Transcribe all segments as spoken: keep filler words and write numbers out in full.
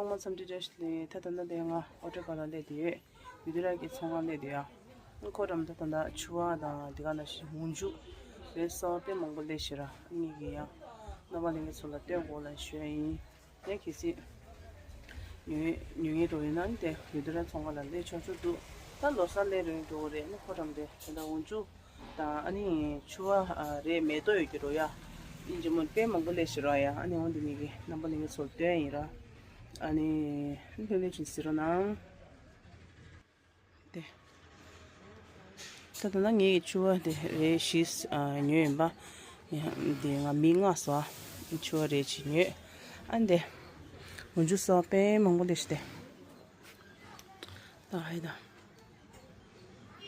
ཚང་མ་འཚམས་འདྲི་བཀྲ་ཤིས་བདེ་ལེགས། ད་ད་ལྟ་དེ་ང་ཨོ་ཊོ་ཁ་ལ་སླེབས་བསྡད་ཡོད། བི་དུ་ར་གི་ཚོང་ཁང་སླེབས་བསྡད་ཡོད། ཁོ་རམ་ད་ད་ལྟ་ཕྱུ་པ་དང་དེ་ག་ནང་བཞིན་འོག་འཇུ་རེད་སོགས་དཔེ་མང་པོ་སླེབས་ཤག་ར། ངེད་ཀྱིས་ཡང་རྣམ་པ་ལྷན་རྒྱས་ཚོ་ལ་སྟོན་དགོས་ལ་ཞུ་ཡ་ཡིན། ངས་གལ་སྲིད་ཉོ་ཉོ་ངེས་འགྲོ་ཡིན་ན་དེ་བི་དུ་ར་ཚོང་ཁང་ལ་སླེབས་ཆོག་ཆོག་འདུག་ད་ལོ་གསར་སླེབས་རན་འགྲོ་གི་རེད། ཨ་ནི་ཁོ་རམ་དེ་ད་ལྟ་འོག་འཇུ་དང་ཨ་ནི་ཕྱུ་པ་རེད་མེ་ཏོག་ཡོད་ཀྱི་རོ་ཡ། ཨིན་ཇི་མོ་དཔེ་མང་པོ་སླེབས་ཤག་ར་ཡ། ཨ་ནི་འོ་འདི་ངེད་ཀྱིས་རྣམ་པ་ལྷན་རྒྱས་ཚོ་ལ་སྟོན་ཡིན་ར། ཨ་ནི་ལྷོད་ལྷོད་བྱས་གཟིགས་རོགས་གནང་། དེ། ད་ད་ལྟ་ངེད་ཀྱིས་ཕྱུ་པ་དེ་རེ་བཞི་ཨ་ཉོས་ཡིན་པ། ཡ། དེ་ང་མི་ལྔ་སོ་ཨ། ཕྱུ་པ་རེ་བཞི་ཉོས། ཨ་འདི། འོག་འཇུ་སོགས་དཔེ་མང་པོ་སླེབས་ཤག་དེ། ད་ཧའི་ད།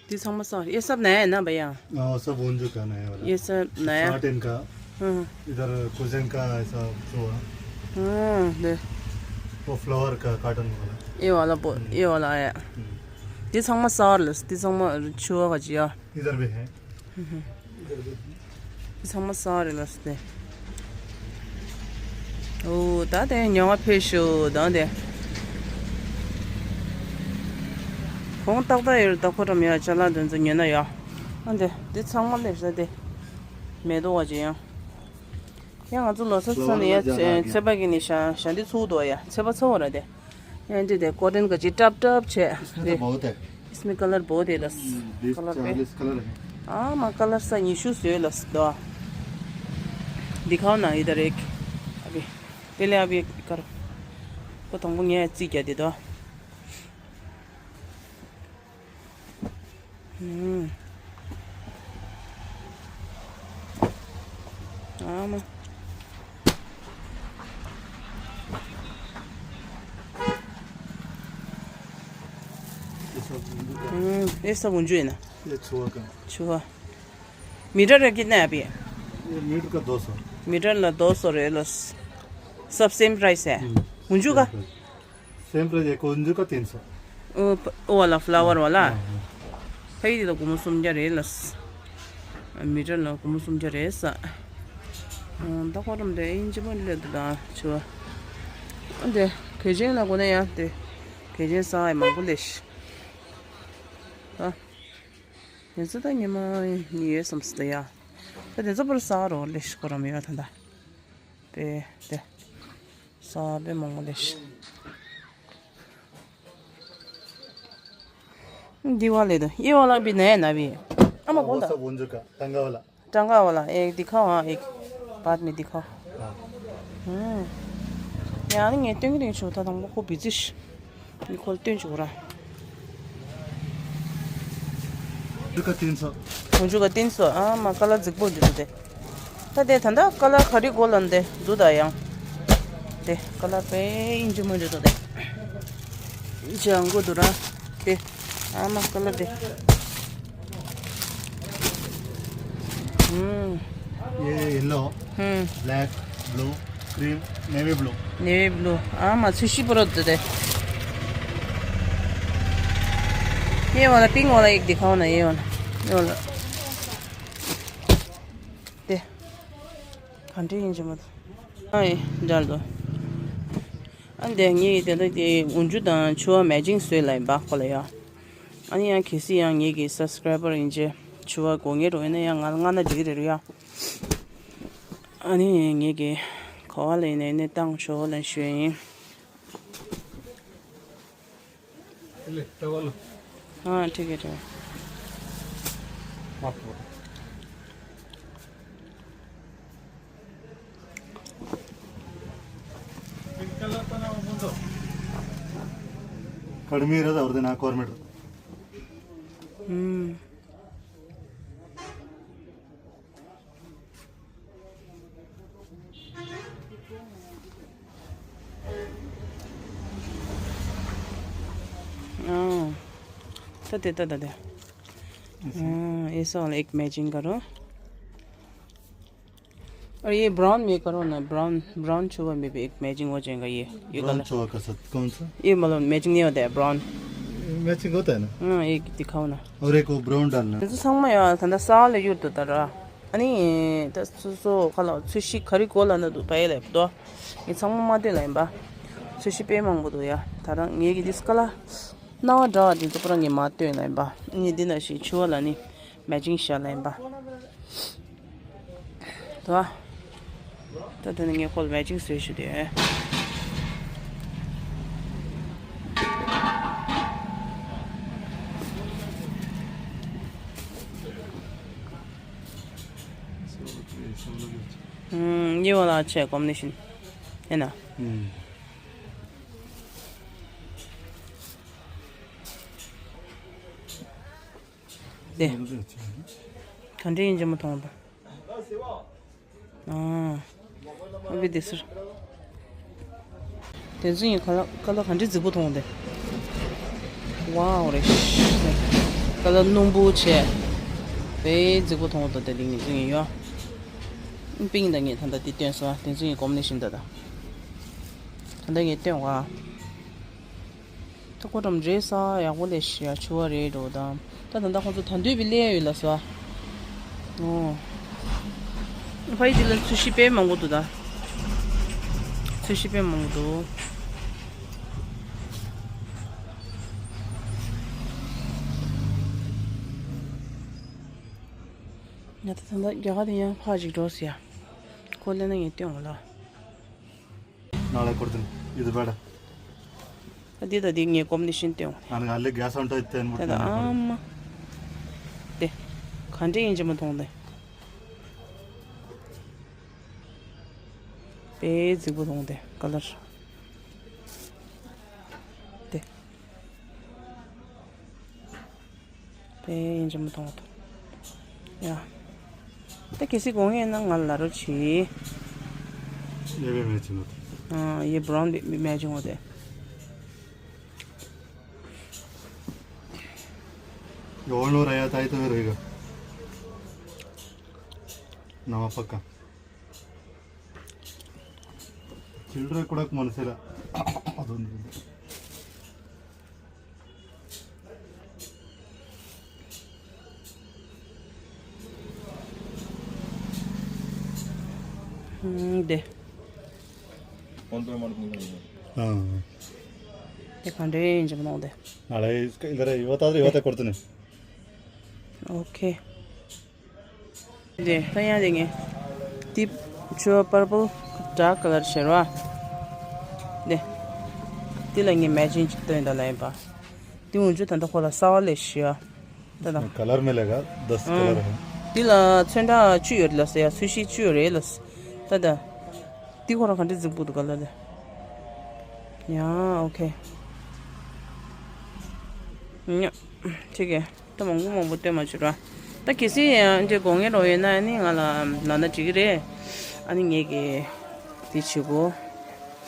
འདི་ཚང་མ་སོགས་ཨེ་སབ་ནའི་ཡ་ན་བ་ཡ། हाँ, सब उन जो का नया वाला। ये सब नया। साठ इनका। हाँ। इधर कुजन का ऐसा जो है। हाँ, दे। वो फ्लावर का कॉटन वाला। ये वाला बो-, हम्म। ये वाला आया। हम्म। འདི་ཚང་མ་སོགས་ལ། འདི་ཚང་མ་ཕྱུ་པ་ག་ཅི་ཡ། इधर भी है। हम्म। इधर भी है। འདི་ཚང་མ་སོགས་རེད་ལ་སྟེ། ཨོ་ད་དེ་ཉོ་བ་ཕེབས་ཤོག་དང་དེ། གོང་ཏག་ཏག་ཡོད་ད་ཁོ་རམ་ཡ་ཅ་ལག་དེ་ཚོ་ཉོས་ན་ཡ། ཨ་འདི་འདི་ཚང་མ་སླེབས་ཤག་དེ། མེ་ཏོག་བ་ཅན་ཡང་། ཡང་ང་ཚོ་ལོ་གསར་ཚོ་ནས་ཡ་ཚེ་ཚེ་པ་གི་ནས་ཞག་ཞག་འདི་ཚུགས་འདུག་ཡ། ཚེ་པ་ཚ་བོ་ར་དེ། ཡང་འདི་དེ་ཀོ་ཏན་ག་ཅི་ཏབ་ཏབ་བྱས། इसमें तो बहुत है। इसमें कलर बहुत है लस। हम्म, बीस कलर पे। चालीस कलर है। हाँ, माँ कलर सा यीशु से लस दो। दिखाओ ना इधर एक। अभी पहले आप ये करो। को तुमको ये ची क्या दे दो। हम्म। हाँ, माँ। ये सब उन जो है। हम्म, ये सब उन जो है ना। ये छुआ का। छुआ। मीटर का कितना है अभी? ये मीटर का दो सौ। मीटर ला दो सौ रहे लस। सब सेम प्राइस है। हम्म। उन जो का? Same price. सेम प्राइस है, उन जो का तीन सौ। ओ, प-, ओ वाला, फ्लावर वाला? हाँ, हाँ। ཕ་གི་དེ་ལ་སྒོར་མོ་སུམ་བརྒྱ་རེད་ལ། མི་ཊར་ལ་སྒོར་མོ་སུམ་བརྒྱ་རེད་ས། ཨ། ད་ཁོ་རམ་དེ་ཨིན་ཇི་མ་ལེ་དུ་ད་ཆུ། ཨ་འདི་གལ་ཆེན་ལ་གོ་ན་ཡ་དེ། གལ་ཆེན་ས་ཡ་མང་པོ་ལེ་ཤི། ད། དེ་ཚོ་ད་ཉི་མ་ཡོད་བསམ་སི་ད་ཡ། ད་དེ་ཚོ་པར་ས་རོ་ལེ་ཤི་ཁོ་རམ་ཡ་ད་ད། དེ་དེ། ས་དཔེ་མང་པོ་ལེ་ཤི། འདི་བ་ལེ་དོ། ये वाला भी नया है ना अभी? आमा कौन था? वो सब उन जो का, टंगा वाला। टंगा वाला, एक दिखाओ, हाँ, एक बाद में दिखाओ। हाँ। हम्म। यार, ये टंग टंग छो था, तुम को बिजिश। निकोल टंग छो रहा। उन जो का तीन सौ। उन जो का तीन सौ, हाँ, मा कलर जिक बोल दे। ད་དེ་ད་ལྟ་ཀ་ལར་ག་རེ་གོ་ལ་འདི་འདུག་ད་ཡང་། དེ་ཀ་ལར་དཔེ་ཨིན་ཇི་མོ་འདི་འདུག་དེ། ཇང་གོ་འདུག་ར། དེ། ཨ་མ་ཀ་ལར་དེ། ཧུམ། ये yellow, ཧུམ། black, blue, cream, navy blue. Navy blue. ཨ་མ་ཚོས་གཞི་པོ་རོ་འདུག་དེ། ये वाला पिंक वाला एक दिखाओ ना, ये वाला। ये वाला। དེ། ག་འདྲ་ཡིན་གྱི་མ་གཏོགས། ཨ་ཡེ་འདྲ་འདུག་ཨ་འདི་ངས་དེ་འདྲ་དེ་འོག་འཇུ་དང་ཕྱུ་པ་མེ་ཅིང་བཟོས་ལ་ཡིན་པ་ཁོ་ལ་ཡ། ཨ་ནི་ཡང་གལ་སྲིད་ཡང་ངེད་ཀྱི་སབ་སི་ཀ་རའི་བར་ཡིན་ཅེ་ཕྱུ་པ་དགོས་ངེས་རོགས་ཡིན་ན་ཡང་ང་ལ་མངགས་ན་འགྲིག་གི་རེད་རེད་ཡ། ཨ་ནི་ངེད་ཀྱི་ག་བ་ལ་ཡིན་ན་ཡིན་ནའི་བཏང་ཆོག་ལ་ཞུ་ཡ་ཡིན། हाँ, ठीक है, ठीक है। ಕಡಿಮೆ ಇರೋದು ಅವ್ರದ್ದು ನಾಲ್ಕೂವರೆ ಮೀಟರ್. हम्म। हाँ। तो दे, तो दे, दे। हाँ, ऐसा वाला एक मैचिंग करो। और ये ब्राउन में करो ना, ब्राउन, ब्राउन छुआ में भी एक मैचिंग हो जाएगा ये, ये ब्राउन कलर। छुआ का साथ कौन सा? ये मतलब मैचिंग नहीं होता है, ब्राउन। मैचिंग होता है ना? हाँ, एक दिखाओ ना। और एक वो ब्राउन डालना। तो संग में यार, ठंडा साल यूर तो तरा। अनि त सो सो खला सुशी खरी कोला न दु पाए ले दो। ये संग में दे ले बा। ཚོས་གཞི་དཔེ་མང་པོ་འདུག་ཡ། ད་རང་ངེད་ཀྱི་འདི་སྐ་ལ་སྣང་བ་འདྲ་བ་འདི་ཚོ་པུ་ར་ངས་མ་སྟོན་ལ་ཡིན་པ། ངས་འདི་ན་ཞིག་ཕྱུ་པ་ལ་ནི་མེ་ཅིང་ཤ་ལ་ཡིན་པ། དོ། ད་དེ་ནི་ངས་ཁོ་ལ་མེ་ཅིང་བཟོས་ཞུ་དེ། ཨུམ། ཉེ་བ་ལ་ཆེ་གོམ་ནི་ཤིན། ཡིན་ན། ཨུམ། དེ། ག་འདྲ་ཡིན་ཅི་མ་མཐོང་དང་། ཨ། ཨ་བི་དེ་སུར། དེ་ཚོ་ཡིན་ཁ་ལག་ཁ་ལག་ག་འདྲ་རྫིག་པོ་མཐོང་དེ། ཝའོ་རེ། ཁ་ལག་སྣུམ་པོ་བྱས། དཔེ་རྫིག་པོ་མཐོང་དོ་དེ་འདི་ངེད་ཚོ་ཡིན་ཡོ། པིང་ད་ངས་ད་ལྟ་འདི་སྟོན་སོང་། དེ་ཚོ་ཡིན་གོམ་ནི་ཤིན་ད་ད། ད་ལྟ་ངས་སྟོན་བ། ད་ཁོ་འགྲམ་རེད་ས་ཡག་པོ་ལས་ཤི་ཡ་ཆུ་བ་རེད་འགྲོ་དང་། ད་ད་ལྟ་ཁོ་ཚོ་ད་འདོད་པའི་ལས་ཡོད་ལ་ས། ཨོ། ཕ་ཡི་དེ་ལ་ཚོས་གཞི་དཔེ་མང་པོ་འདུག་ད། ཚོས་གཞི་དཔེ་མང་པོ་འདུག་ང་ད་ད་ལྟ་རྒྱ་གར་དེ་ཡང་ཕར་ཅིག་འགྲོ་ཟེར་ཡ། ཁོ་ལས་ན་ངས་སྟོན་འོ་ལ། ནང་ལ་སྐོར་དུ་ཡིད་བར། ད་འདི་ད་འདི་ངས་གོམ་ནི་ཤིན་ཏེ་འོང་། ང་ལ་ག་སང་ཏོ་ཡིད་བརྟན་མོ། ད་ད་ཨ་མ། དེ། ག་འདྲ་ཡིན་ཅི་མ་མཐོང་དེ། དཔེ་རྫིག་པོ་མཐོང་དེ་ཀ་ལར། དེ། དཔེ་ཡིན་ཅི་མ་མཐོང་དོ། ཡ། ད་གལ་སྲིད་དགོས་ངེས་ན་ང་ལ་རོ་ཆི། ཡེ་བེ་མེ་ཅི་མ་ཐོ། ཨ་ཡེ་བྷ་རའུན་བི་མེ་ཅི་ངོ་དེ། ཡོང་ལོ་ར་ཡ་ད་ཡི་ཏོ་རེ་ག། ནམ་པ་ཀ། चिल्ड्रन कुड़क मनसेला। हम्म, दे। हाँ। ये खान रे, इंजन बनाओ दे। अरे, इसका इधर है, ये बता दे, ये बता करते नहीं। ओके। དེ་ད་ཡང་དེ་ངས་དེ་ཆུ་པར་པལ་ཌར་ཀ་ལར་ཤར་བ། དེ་དེ་ལ་ངས་མེ་ཅིང་ཅིག་སྟོན་ད་ལ་ཡིན་པ། དེ་འུ་ཆུ་ད་ལྟ་ཁོ་ལ་གསར་བ་ལས་ཤི་ཡ། ད་ད། कलर मिलेगा, दस ཨང་། कलर है। དེ་ལ་ཚོན་ཁྲ་བཅུ་ཡོད་ལ་ཟེར་ཡ། ཚོས་གཞི་བཅུ་ཡོད་རེད་ལ་ཟེར། ད་ད། དེ་ཁོ་རང་ག་འདྲ་རྫིག་པོ་འདུག་ག་ལ་ད། ཡ་ཨོ་ཁེ། ཉ། ཁྱེད་ཀྱིས་ད་མང་པོ་མང་པོ་སྟོན་མ་བྱུང་ར། ད་གལ་སྲིད་ཡང་འདྲའི་དགོས་ངེས་རོགས་ཡོད་ན་ནི་ང་ལ་ལབ་ན་འགྲིག་གི་རེད། ཨ་ནི་ངེད་ཀྱིས་དེ་བྱེད་དགོས།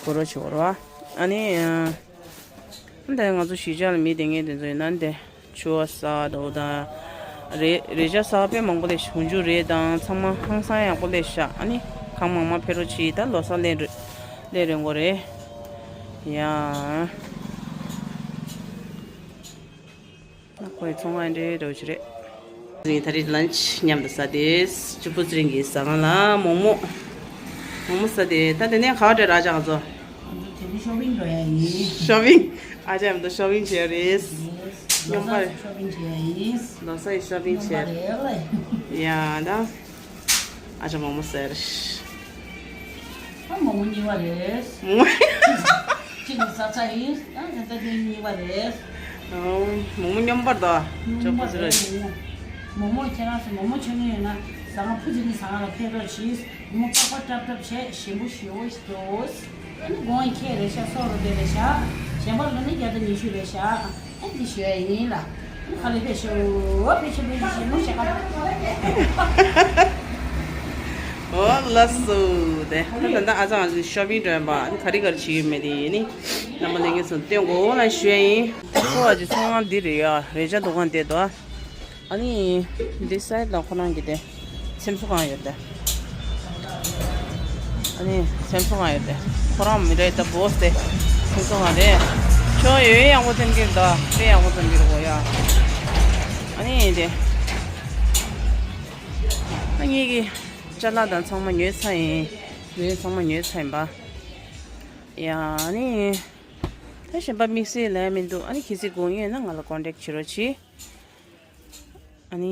གོ་རོགས་བྱེད་དགོས་ར། ཨ་ནི་ཨ་འདི་ང་ཚོ་གཞིས་ཆགས་ལ་མི་དེ་ངེས་དེ་ཚོ་ཡིན་ན་འདི་ཆུ་བ་ས་འདྲ་བོ་དང་། རེ་རེ་ཆ་ས་དཔེ་མང་པོ་ལས་འོན་ཆུ་རེད་དང་ཚང་མ་ཧང་སང་ཡག་པོ་ལས་ཤག་ཨ་ནི་གང་མང་མང་ཕེབས་རོགས་གྱིས། ད་ལོ་གསར་ལས་རེ་ལས་རན་གོ་རེད། ཡ། ཁོའི་ཚོང་ཁང་འདྲའི་འདྲ་བོ་ཞིག་རེད། ད་རེས་ལན་ཆི་མཉམ་དུ་ཟ་དེས། ཅི་པུ་ཙི་རིང་གི་ཟ་ཁང་ལ་མོག་མོག་མོག་མོག་ཟ་དེ། ད་དེ་ནས་ག་བ་འདྲ་ར་ཅག་ཚོ། ང་ཚོ་དེ་རིང་ཤོ་པིང་འགྲོ་ཡ་ཡིན། ཤོ་པིང་། ཨ་ཅག་མཉམ་དུ་ཤོ་པིང་བྱས་རེད། ཡེས། སྙོམས་པར། ཤོ་པིང་བྱེད་ཡ་ཡིན། ལོ་གསར་ཡི་ཤོ་པིང་བྱས། སྙོམས་པར་རེད་ལ། ཡ་ད། ཨ་ཅག་མོག་མོག་ཟེར། ཨ་མོག་མོག་གཉིས་པ་རེད། མོག་མོག་གཅིག་ནི་ས་ཆ་ཡིན། ཨ་ད་ལྟ་དེ་གཉིས་པ་རེད། ཨོ། མོག་མོག་སྙོམས་པར་དང་། སྙོམས་པར་ཅོག་པོ་ཟེར་རེད། མོག་མོག་ཁྱེད་རང་ཚོ་མོག་མོག་མཆོད་མཁན་ཡོད་ན་ཟ་ཁང་བུ་ཅིག་ནི་ཟ་ཁང་ལ་ཕེབས་རོགས་གྱིས། མོག་མོག་པགས་པ་ཊབ་ཊབ་བྱས་ཞིམ་པོ་ཞེ་པོ་ཞིག་འདུག་ཨ་ནི་དགོང་ཡི་ཁྱེད་རེད་ཤག་སོག་རོ་དེ་རེད་ཤག་གཞན་པ་ལོ་ནི་བརྒྱ་དང་ཉི་ཤུ་རེད་ཤག་ཨ་འདི་ཞུ་ཡ་ཡིན་ལ། ཨ་ནི་ཁ་ལས་ཕེབས་ཤོག་ཕེབས་ཤོག་ཕེབས་ཤོག་ཞིམ་པོ་བྱས་ཨ། ཨོ་ལགས་སོ། དེ་ད་ད་ལྟ་ཨ་ཅག་ང་ཚོ་ཤོ་པིང་འགྲོ་ཡིན་པ། ཨ་ནི་ག་རེ་ག་རེ་བྱེད་ཀྱི་ཡོད་མེད་དེ་ཡིན་ནི་རྣམ་པ་ལྷན་རྒྱས་ཚོ་སྟོན་དགོས་ལ་ཞུ་ཡ་ཡིན། ཁོ་ཨ་ཅེ་ཚོང་ཁང་འདི་རེད་ཡ། རེ་ཆ་འདུ་ཁང་དེ་དོ། ཨ་ནི་འདི་སའི་ཌི་ལ་ཁོ་རང་གི་དེ་ཚེམ་བཟོ་ཁང་ཡོད་དེ། ཨ་ནི་ཚེམ་བཟོ་ཁང་ཡོད་དེ། ཁོ་རང་མི་རེད་ད། བོ་སི་དེ་ཚེམ་བཟོ་ཁང་རེད། ཁྱོད་ཡོད་ཡག་པོ་ཚེམ་གྱི་རེད་ད། དཔེ་ཡག་པོ་ཚེམ་གྱི་རེད་གོ་ཡ། ཨ་ནི་དེ་ཨ་ངེད་ཀྱི་ཅ་ལག་དང་ཚང་མ་ཉོས་ཚར་ཡིན། ཉོས་ཚང་མ་ཉོས་ཚར་ཡིན་པ། ཡ་ཨ་ནི། ད་གཞན་པ་དམིགས་བསལ་ལས་མི་འདུག་ཨ་ནི་གལ་སྲིད་དགོས་ཡོད་ན་ང་ལ་ཀོན་ཊེག་བྱེད་རོགས་གྱིས། ཨ་ནི།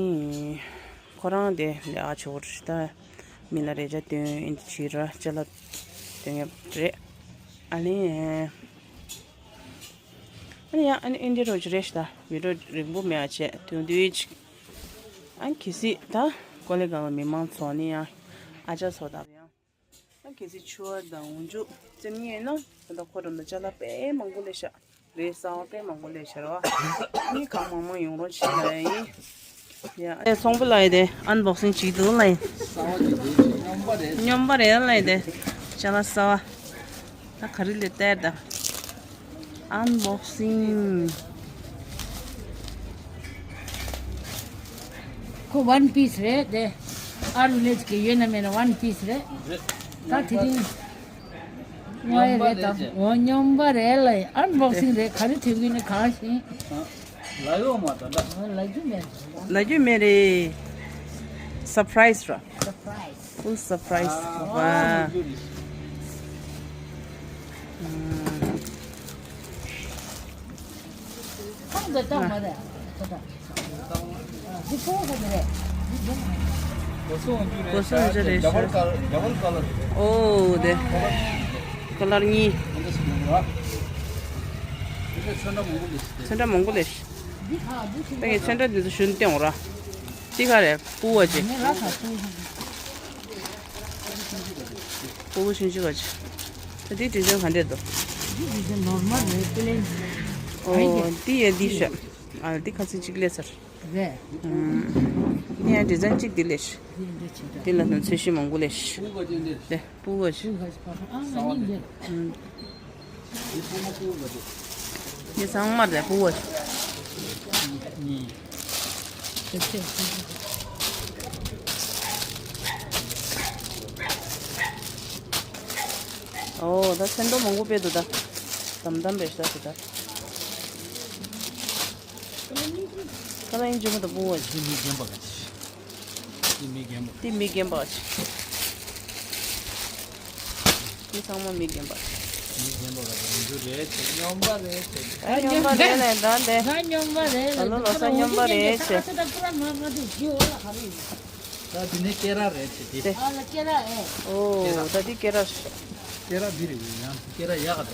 ཁོ་རང་དེ་ལས་ཨ་ཆོག་རེད་ད། མི་ལ་རེ་ཅག་སྟོན་ཨིན་ཅི་ར་ཅ་ལག་སྟོན་ཡག་རེད། ཨ་ནི། ཨ་ནི་ཡང་ཨ་ནི་ཨིན་ཌི་རོ་ཅི་རེད་ཤ་ད་བི་ཌི་ཡོ་རིང་པོ་མེད་ཨ་བྱས་དུང་དུས་ཅིག་ཨ་ནི་གལ་སྲིད་ད་ཀོ་ལི་གང་ལ་མི་མང་ཚོགས་ནི་ཡང་ཨ་ཅག་ཚོ་དང་ཡང་ཨ་གལ་སྲིད་ཆུ་བ་དང་འོན་ཆུ་རྩེམ་ཉེ་ན་ད་ལྟ་ཁོ་རང་ལ་ཅ་ལག་དཔེ་མང་པོ་ལས་ཤ་རེད་གསར་བ་དཔེ་མང་པོ་ལས་ཤ་ར་བ་ནི་གང་མང་མང་ཡོང་རོགས་བྱེད་ལ་ཡིན། ཡ་ཚོང་པ་ལ་ཡི་དེ་ཨན་བོག་སིང་བྱེད་འདུག་ལ་ཡིན། སྙོམས་པ་རེད་ལ་ཡི་དེ་ཅ་ལག་གསར་བ། ད་ག་རེ་ལས་བལྟས་ད། ཨན་བོག་སིང་། ཁོ་ཝན་པིས་རེད་དེ། ཨར་ཝི་ལེ་ཇི་གི་ཡོད་ན་མེད་ན་ཝན་པིས་རེད། ད་དེ་རིང་། ང་ཡི་རེད་དམ་འོ་སྙོམས་པ་རེད་ལ་ཡི་ཨན་བོག་སིང་རེད་ག་རེ་ཐེབས་ཀྱི་ནི་གང་ཤེས། ལ་ཡོད་མ་ད་ད། ལ་རྒྱུ་མེད། ལ་རྒྱུ་མེད་རེད། སར་པ་རའི་ཛི་ར། སར་པ་རའི་ཛི། ཕུལ་སར་པ་རའི་ཛི། ཨ། ཝ། ཁང་དུ་བཏང་མ་རེད། ཁོ་ད། འདི་ཕོ་བ་ག་རེ་རེད། གོ་སོང་རྒྱུ་རེད། གོ་སོང་རྒྱུ་རེད། ཌ་བལ་ཀ་ལར། ཌ་བལ་ཀ་ལར། ཨོ་དེ། ཀ་ལར་གཉིས། འདི་འདྲ་ཞིག་ཡོང་ར། འདི་འདྲ་ཚོན་ཁྲ་མང་པོ་ལས་ཤི་སྟེ། ཚོན་ཁྲ་མང་པོ་ལས་ཤི། ད་ངས་ཚོན་ཁྲ་འདི་ཚོ་ཞུན་ཏེ་འོང་ར། ཅི་ག་རེད་ཕུ་བོ་ཅི། ངས་ལ་ཁ་ཕུ་བོ། ཕུ་བོ་ཞུན་ཅི་ག་ཅི། ད་འདི་ཌི་ཛའིན་ག་འདྲས་འདུག་འདི་ཌི་ཛའིན་ནོར་མལ་རེད་པི་ལེན། ཨོ་འདི་ཡ་འདི་ཤ། ཨ་འདི་ཁ་ཚིག་ཅིག་ལས་ཚར། རེད། ཨུམ། འདི་ཡང་ཌི་ཛའིན་གཅིག་འདི་ལས་ཤི། འདི་འདི་ཆེ་འདྲ། འདི་ལ་ནི་ཚོས་གཞི་མང་པོ་ལས་ཤི། དེ་སྤུ་གོ་ཤི། སྤུ་གོ་ཤི། ཨ་ང་གཉིས་འདི། ཨུམ། འདི་ཚང་མ་རེད་སྤུ་གོ་ཤི། གཉིས། དེ་ཚེ། ཨོ་ད་སེམས་ཏོག་མང་པོ་དཔེ་འདུག་ད། དམ་དམ་རེད་ཤག་ད། ཁ་ལ་ཡིན་ཇི་མ་ད་སྤུ་བ་ཅི། མི་རྒན་པ་ག་ཅི། དེ་མི་རྒན་པ། དེ་མི་རྒན་པ་ཅི། དེ་ཚང་མ་མི་རྒན་པ། མི་རྒན་པ་ག་ཅི་འཇུ་རེད་ཅེ་སྙོམས་པ་རེད་ཅེ། ད་སྙོམས་པ་རེད་ལས་ད་འདི། ད་སྙོམས་པ་རེད་ད་ལོ་ལོ་ས་སྙོམས་པ་རེད་ཅེ། ད་དེ་ནས་སྐེ་རགས་རེད་ཅེ་དེ། ཨ་ལ་སྐེ་རགས་ཨེ། ཨོ་ད་དེ་སྐེ་རགས། སྐེ་རགས་འདི་རེད་ཡང་སྐེ་རགས་ཡག་ག་དེ།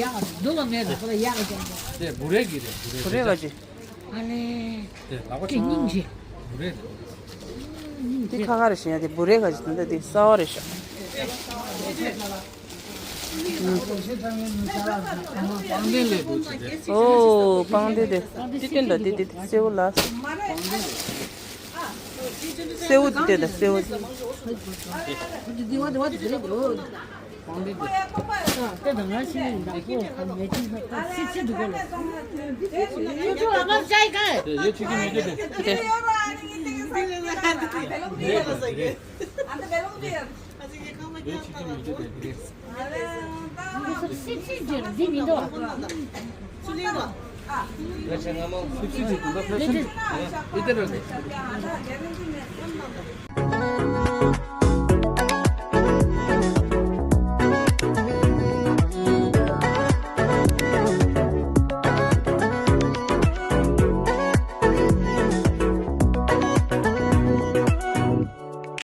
ཡག་ག་དེ་འདུག་ག་མེད་རེད་ཁོ་ལ་ཡག་ག་ཅང་། དེ་བུ་རེ་གི་རེད་བུ་རེ། བུ་རེ་ག་ཅི། ཨ་ལེ། དེ་ལག་པ་ཅིག་སྙིང་རྗེ། བུ་རེ་རེད། དེ་ཁ་ཁ་རེ་བཞིན་ཡ་དེ་བུ་རེ་ག་ཅི་དེ་འདྲ་དེ་གསར་བ་རེད་ཤག་ཨོ་པང་གདན་དེ་དེ་དེ་སྟོན་དང་དེ་དེ་དེ་སེའུ་ལ། སེའུ་དེ་དེ་དེ་སེའུ།